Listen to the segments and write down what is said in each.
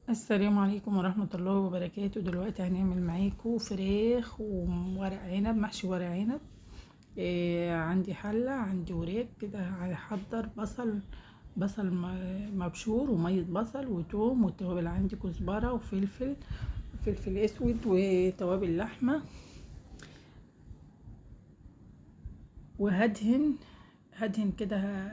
السلام عليكم ورحمة الله وبركاته. دلوقتي هنعمل معاكم فراخ وورق عنب، محشي ورق عنب. عندي حلة، عندي وراك كده، هحضر بصل مبشور ومية بصل وتوم والتوابل، عندي كزبرة وفلفل، فلفل اسود وتوابل لحمة. وهدهن كده،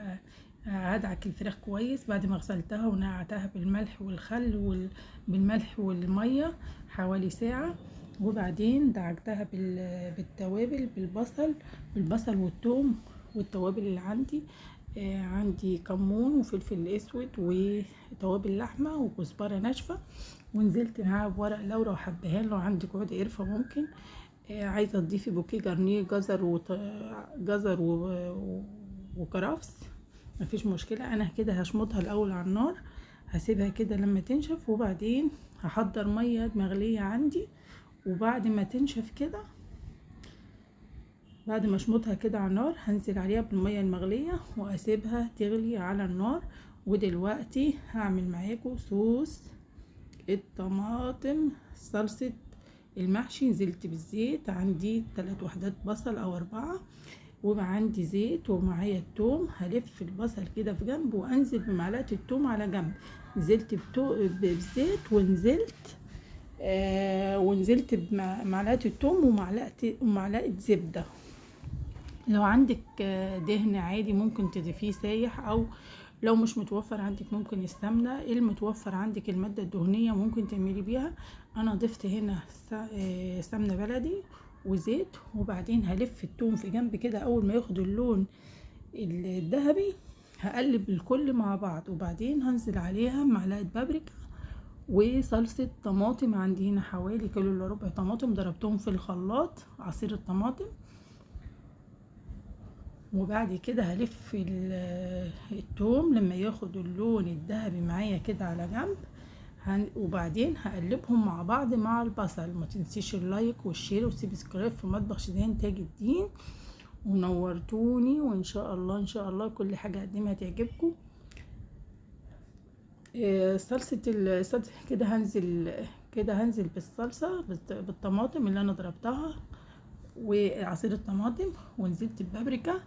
هدعك الفراخ كويس بعد ما غسلتها ونقعتها بالملح والخل بالملح والمية حوالي ساعة، وبعدين دعكتها بالتوابل، بالبصل والثوم والتوابل اللي عندي. عندي كمون وفلفل اسود وتوابل لحمه وكزبره ناشفة، ونزلت معاها بورق لورا وحبهان. لو عندك عود قرفه ممكن، عايزه تضيفي bouquet garni جزر جزر وكرفس، مفيش مشكلة. انا كده هشمطها الاول على النار، هسيبها كده لما تنشف، وبعدين هحضر مية مغليه عندي. وبعد ما تنشف كده، بعد ما اشمطها كده على النار، هنزل عليها بالمية المغليه واسيبها تغلي على النار. ودلوقتي هعمل معاكم صوص الطماطم، صلصه المحشي. نزلت بالزيت، عندي 3 وحدات بصل او 4، وعندي زيت ومعايا التوم. هلف البصل كده في جنب وانزل بمعلقه التوم على جنب. نزلت بالزيت ونزلت ونزلت بمعلقه التوم ومعلقة زبدة. لو عندك دهن عادي ممكن تضيفيه سايح، او لو مش متوفر عندك ممكن السمنة، المتوفر عندك المادة الدهنية ممكن تعملي بيها. انا ضفت هنا سمنه بلدي وزيت، وبعدين هلف التوم في جنب كده. اول ما ياخد اللون الذهبي هقلب الكل مع بعض، وبعدين هنزل عليها معلقه بابريكا وصلصه طماطم. عندي هنا حوالي كيلو الا ربع طماطم ضربتهم في الخلاط، عصير الطماطم. وبعد كده هلف التوم لما ياخد اللون الذهبي معايا كده على جنب، وبعدين هقلبهم مع بعض مع البصل. ما تنسيش ال like وال share وال subscribe في مطبخ شيزان تاج الدين، ونورتوني. وان شاء الله ان شاء الله كل حاجة هقدمها تعجبكم. صلصه الصلصه كده هنزل بالصلصه بالطماطم اللي انا ضربتها وعصير الطماطم، ونزلت ببابريكا،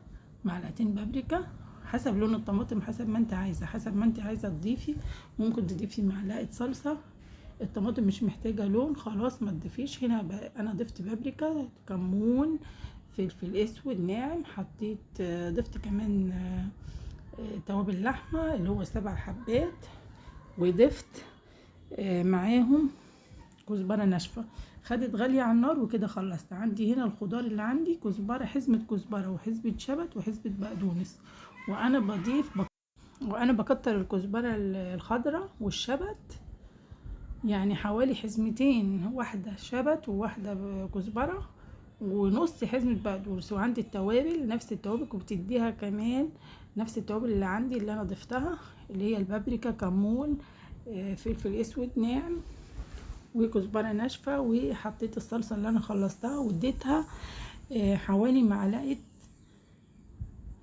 معلقتين بابريكا حسب لون الطماطم، حسب ما انت عايزه، حسب ما انت عايزه تضيفي. ممكن تضيفي معلقه صلصه، الطماطم مش محتاجه لون خلاص ما تضيفيش. هنا انا ضفت بابريكا، كمون، فلفل اسود ناعم، حطيت ضفت كمان توابل لحمه اللي هو 7 حبات، وضفت معاهم كزبره ناشفة. خدت غالية على النار وكده خلصت. عندي هنا الخضار اللي عندي كزبره، حزمه كزبره وحزمه شبت وحزمه بقدونس، وانا بضيف وانا بكتر الكزبره الخضراء والشبت، يعني حوالي حزمتين، واحدة شبت وواحدة كزبره ونص حزمه بقدونس. وعندي التوابل نفس التوابل، وبتديها كمان نفس التوابل اللي عندي اللي انا ضفتها، اللي هي البابريكا، كمون، فلفل اسود ناعم، وكزبره ناشفة. وحطيت الصلصه اللي انا خلصتها، واديتها حوالي معلقه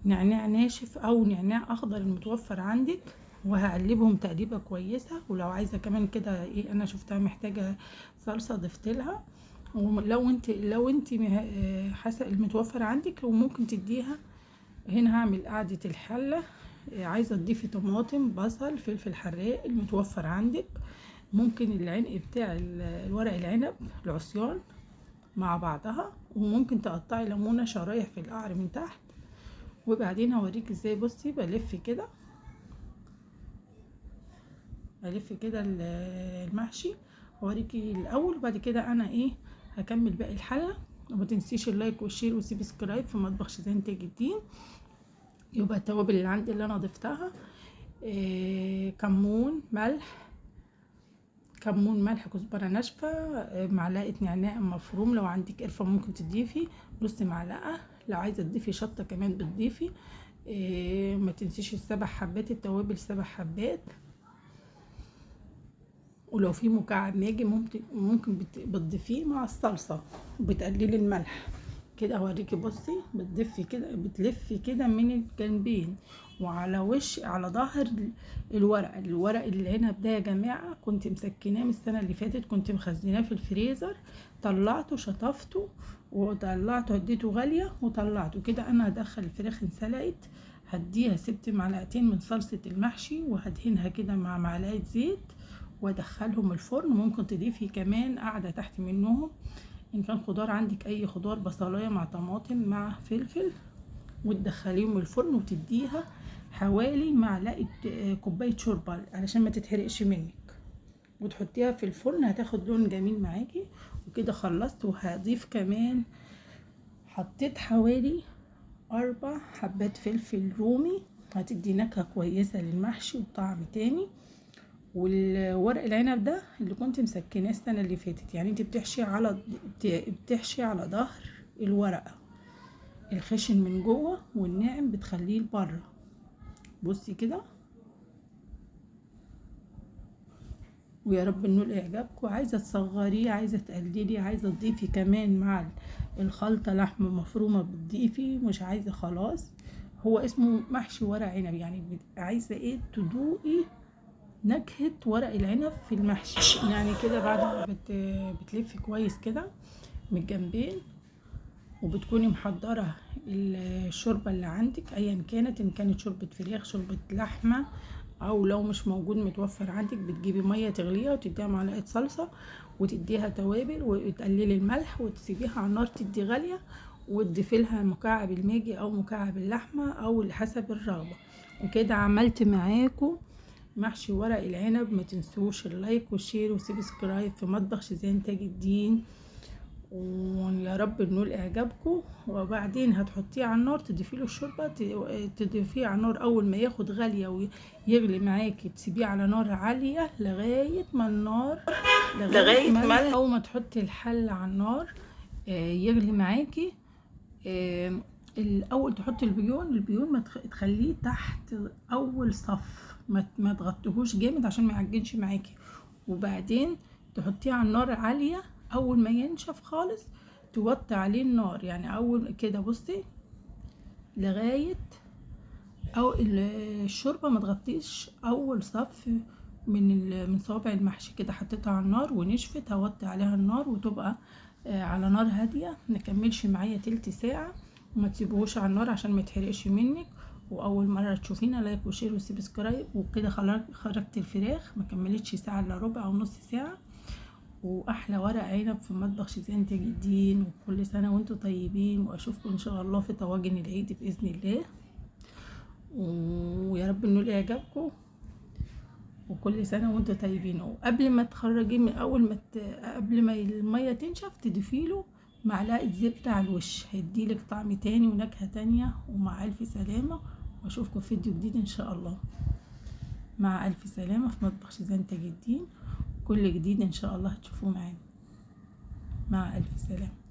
نعناع ناشف او نعناع اخضر المتوفر عندك، وهقلبهم تقليبه كويسة. ولو عايزه كمان كده ايه، انا شفتها محتاجه صلصه ضفت لها. ولو انت حسب المتوفر عندك وممكن تديها. هنا هعمل قاعدة الحلة، عايزه تضيفي طماطم، بصل، فلفل حراق المتوفر عندك، ممكن العنق بتاع الورق العنب العصيان مع بعضها، وممكن تقطعي ليمونه شرايح في القعر من تحت. وبعدين هوريك ازاي. بصي بلف كده، الف كده المحشي، هوريكي الاول، وبعد كده انا ايه هكمل باقي الحلة. وما تنسيش ال like وال share وال subscribe في مطبخ شيزان تاج الدين. يبقى التوابل اللي عندي اللي انا ضفتها إيه، كمون، ملح، كمون، ملح، كزبره ناشفة، معلقه نعناع مفروم، لو عندك قرفه ممكن تضيفي نص معلقه، لو عايزه تضيفي شطه كمان بتضيفي. إيه، ما تنسيش ال7 حبات التوابل، 7 حبات. ولو في مكعب ماجي ممكن بتضيفيه مع الصلصه وبتقللي الملح. كده هوريكي. بصي بتضفي كده، بتلفي كده من الجنبين وعلى وش على ظهر الورق. الورق العنب ده يا جماعة كنت مسكناه من السنة اللي فاتت، كنت مخزناه في الفريزر، طلعته شطفته وطلعته اديته غالية وطلعته كده. انا هدخل الفراخ انسلقت، هديها سبت معلقتين من صلصه المحشي وهدهنها كده مع معلقه زيت وادخلهم الفرن. ممكن تضيفي كمان قاعدة تحت منهم ان كان خضار عندك، اي خضار، بصلايه مع طماطم مع فلفل، وتدخليهم الفرن وتديها حوالي معلقه كوباية شوربة علشان ما تتحرقش منك، وتحطيها في الفرن هتاخد لون جميل معاكي. وكده خلصت. وهضيف كمان، حطيت حوالي 4 حبات فلفل رومي، هتدي نكهة كويسة للمحشي وطعم تاني. والورق العنب ده اللي كنت مسكناه السنة اللي فاتت، يعني انت بتحشي على ظهر الورقة، الخشن من جوه والناعم بتخليه لبره. بصي كده، ويا رب انه اعجابكم. عايزه تصغريه، عايزه تقللي، عايزه تضيفي كمان مع الخلطة لحمه مفرومه بتضيفي، مش عايزه خلاص. هو اسمه محشي ورق عنب، يعني عايزه ايه تدوقي نكهة ورق العنب في المحشي. يعني كده بعد ما بتلفي كويس كده من الجنبين، وبتكوني محضرة الشوربة اللي عندك ايا كانت، ان كانت شوربة فراخ، شوربة لحمة، او لو مش موجود متوفر عندك بتجيبي مية تغليها وتديها معلقة صلصة وتديها توابل وتقللي الملح وتسيبيها على النار تدي غالية، وتضيفي لها مكعب الماجي او مكعب اللحمة او حسب الرغبة. وكده عملت معاكم محشي ورق العنب. ما تنسوش ال like وال share و subscribe في مطبخ شيزان تاج الدين، ويا رب نقول اعجابكم. وبعدين هتحطيه على النار، تضيفي له الشوربة، تضيفيه على النار اول ما ياخد غالية ويغلي معاكي، تسيبيه على نار عالية لغاية ما النار لغاية ما اول ما تحطي الحلة على النار يغلي معاكي. الاول تحطي البيون، البيون ما تخليه تحت اول صف، ما تغطيهوش جامد عشان ما يعجنش معاكي. وبعدين تحطيه على النار عالية، اول ما ينشف خالص توطي عليه النار، يعني اول كده بصي لغاية او الشوربة ما تغطيش اول صف من صوابع المحشي كده. حطيتها على النار ونشفت، هوطي عليها النار وتبقى على نار هادية، ما تكملش معايا تلت ساعة، وما تسيبوهوش على النار عشان ما يتحرقش منك. واول مرة تشوفينا like و share و subscribe. وكده خرجت الفراخ، ما كملتش ساعة الا ربع او نص ساعة. واحلى ورق عنب في مطبخ شيزان تاج الدين. وكل سنة وانتم طيبين، واشوفكم ان شاء الله في طواجن العيد باذن الله. ويا رب انه يعجبكم، وكل سنة وانتم طيبين. وقبل ما تخرجيه من اول ما قبل ما المية تنشف تضيفيله معلقه زبدة على الوش، هيديلك طعم تاني ونكهه تانية. ومع الف سلامه، واشوفكم في فيديو جديد ان شاء الله. مع الف سلامه في مطبخ شيزان تاج الدين. كل جديد ان شاء الله هتشوفوه معانا. مع الف سلامه.